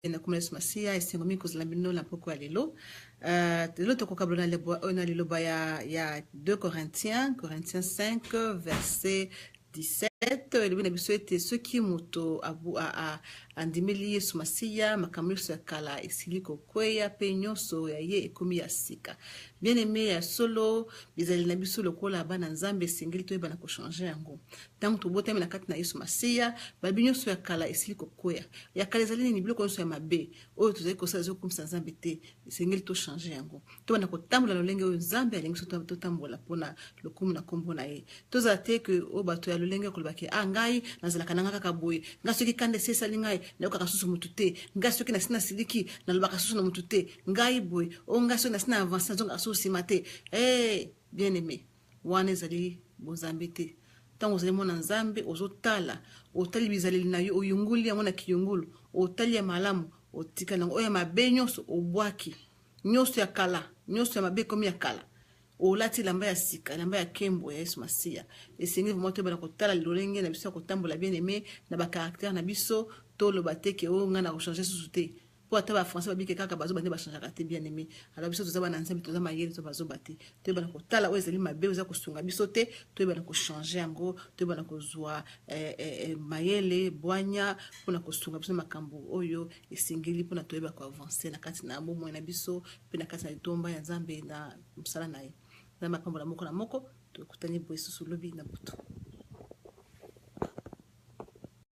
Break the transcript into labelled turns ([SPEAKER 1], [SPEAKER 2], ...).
[SPEAKER 1] Na kombo na Yesu Masiya, esengo mingi kozala bino na poko ya lelo. Lelo tokokabola na liloba ya 2 Corinthiens, Corinthiens 5 verset 17. Elobi na biso ete soki moto andimeli Yesu Masiya, makambo nyonso ya kala esili kokweya mpe nyonso ya ye ekomi ya sika. Bien aimé, ya solo, bizaleli na biso lokola bana Nzambe esengeli toyeba na kochanger yango. Ntango tobotami na kati na Yesu Masiya, babi nyonso ya kala esili kokwea. Ya kala ezali nini? Biloko nyonso ya mabe oyo tozali kosala ezokumisa Nzambe te, esengeli tochanger yango, tobanda kotambola lolenge oyo Nzambe alingi biso totambola mpona lokumu na nkombo na ye. Tozala te ke oyo bato ya lolenge ya koloba ke ah, ngai nazalaka na ngai kaka boye, ngai soki kanda esi esali ngai nayokaka susu motu te, ngai soki nasi nasiliki nalobaka susu na motu te, ngai boye oyo, ngai soki nasi na avance nazongaka susu nsima te. Hey, bien aimé, wana ezali bozambe te. Ntango ozali mwana Nzambe, ozotala, otali bizaleli na yo, oyunguli yango na kiyungulu, otali ya malamu, otikali yango, oyo ya mabe nyonso obwaki, nyonso ya kala, nyonso ya mabe ekomi ya kala, olati elamba ya sika, elamba ya nkembo ya Yesu Masiya. Esengeli vraiment toyebana kotala lolenge na biso ya kotambola, bien aimé, na bacaractère na biso. Toloba te ke oyo ngai na kochanger susu te, mpo ata bafrançais babike kaka bazoba nde bachangeaka te. Bien aimé, alors biso toza bana Nzambe, toza mayele, toza bazoba te. Toyebana kotala oyo ezali mabe, oyo eza kosunga biso te, toyebana kochanger yango, toyebana kozwa mayele, bwanya mpona kosunga biso na makambo oyo esengeli mpona toyeba koavancer na kati na bomoi na biso mpe na kati na litomba ya Nzambe na mosala na ye. Nzambe apambola moko na moko. Tokutani boye susu lobi na butu.